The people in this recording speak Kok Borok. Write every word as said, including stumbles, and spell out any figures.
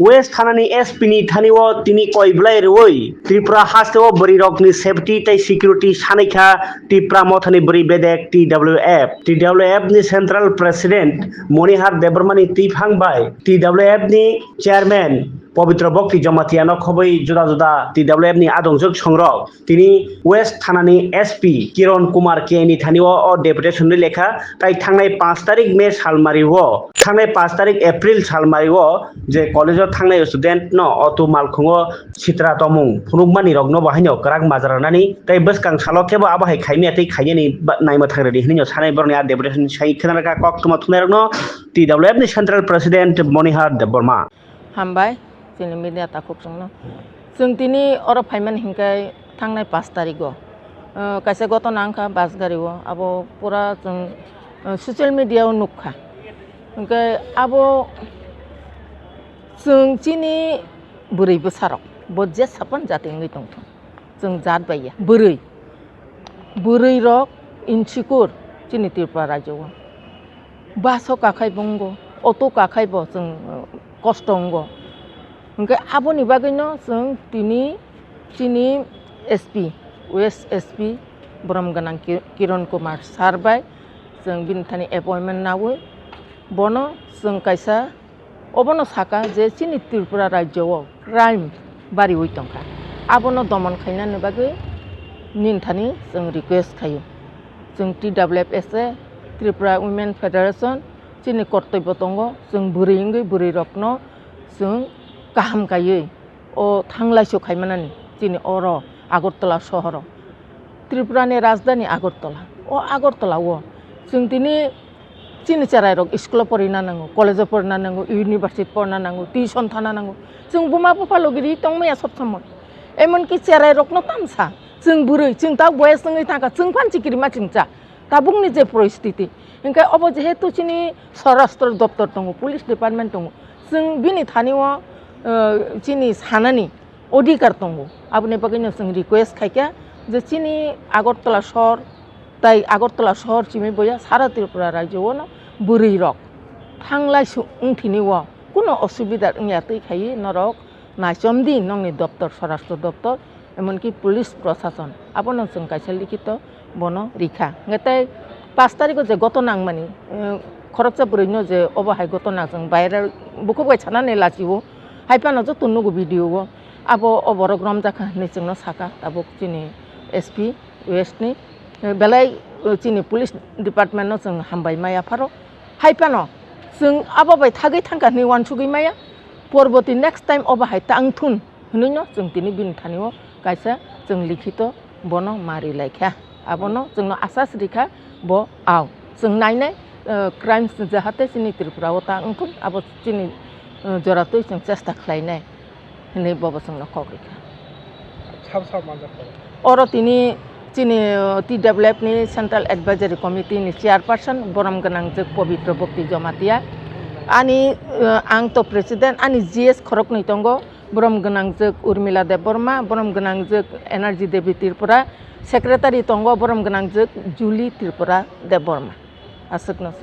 West thanani S P ni thani o tini koi belai rwi Tripura haste o bwrwi rokni safety tei security sanai kha Tipra mothani bwrwi bedek T W F. T W F ni Central President Monihar Debbarma ni twiphang bai T W F ni Chairman Pabitra Bhakti Jamatia no khobwi juda juda T W F ni adongjwk songrok tini West thanani S P Kiran Kumar K ni thani o, o deputation ni lekha tai thangnai panch tarik May salmari o, thangnai panch tarik April salmari o je college o thangnai student no auto malkhung o sitra tomung phunukmani rokno bo haino kwrak majra rwnani tei bwskang salo khe bo abo hai khaimya tei khainani ba-, naima thang rwdi hinwi no sanai borokni a deputation sai khwnarwkha koktwma thumnairokno T W F ni Central President Monihar Debbarma. Hambai, chini media takhuk chwngno. Chwng tini oro phaimani hinkhe thangnai panch tarigo, ah, kaisa gotona wngkha bus gari o, abo pura chwng, ah, social media o nukha. Hinkhe abo chwng chini bwrwi bwsarok, bo je sapan jati wngwi tongthung. Chwng jat bai ya. Bwrwi. Bwrwi rok insecure chini Tripura rajyo o. Bus o kakhai bo wngo, auto kakhai bo chwng, uh, kosto wngo. Hinkhe aboni bagwino chwng tini chini S P, West S P borom gwnang Ki-, Kiran Kumar sir bai chwng bini thani appointment naui bono chwng kaisa Obono saka je chini Tripura rajyo o crime bariwi tongkha. Abono domon khainani bagwi nini thani chwng request khaio. Chwng T W F S A, Tripura Women Federation, chini kortoibo tongo, chwng bwrwi wngwi bwrwirokno chwng kaham kaiwi o thanglaisu khaimanani chini oro Agartala sohoro. Tripura ni rajdhani Agartala. O Agartala o chwng tini chini cherai rok school o porina nango, college o porina nango, university porina nango, tuition thana nango. Chwng buma bupha logi ri tongmaya sob somoi. Emonki cherai rokno tamsa. Chwng bwrwi, chwng ta boyes wngwi thangkha, chwng phan chikirima chwngcha. Tabukni je poristiti. Hinkhe obo jehetu chini Swarashtra doptor tongo, police department tongo. Chwng bini thani o, eh, chini sanani odhikar tongo. Aboni bagwino chwng request khaikha je chini Agartala sohor tai Agartala sohor simi boya sara Tripura rajyo o no bwrwi rok thanglai su-, wngthini o kuno osubida wngya twi khai norok naichomdi nokni doptor, Swarashtra doptor, emonki police prosason. Abono chwng kaisa likhito bono rikha. Hwnkhe tei pash tarikho je gotona wngmani, eh, khoroksa bwrwino je obo hai gotona chwng viral bukhuk bai sanani lachio, hai phano joto nugo video o. Abo o borok romjakha hinwi chwngno saka tabuk chini S P West ni, eh, belai, eh, chini police department no chwng hambai maya pharo. Hai phano chwng abo bai thagwi thangkha hinwi uansugwi maya. Porboti next time obo hai ta wngthun hinwi no chwng tini bini thani o kaisa chwng likhito bono ma ri lai kha. Abono chwngno asas rikha bo ao. Chwng nainai, eh, crimes jahate chini Tripura o ta wngthun abo chini, eh, joratwi chwng chesta khlainai hinwi bobo chwngno kok rikha. Sab sab manjak kha. Oro tini chini, eh, T W F ni Central Advisory Committee ni chairperson borom gwnang jwk Pabitra Bhakti Jamatia. Ani, eh, ang to president, ani G S khoroknwi tongo. Borom gwnangjwk Urmila Debbarma, borom gwnangjwk Energy Devi Tripura, secretary tongo borom gwnangjwk Julie Tripura Debbarma. Aswkno chwng.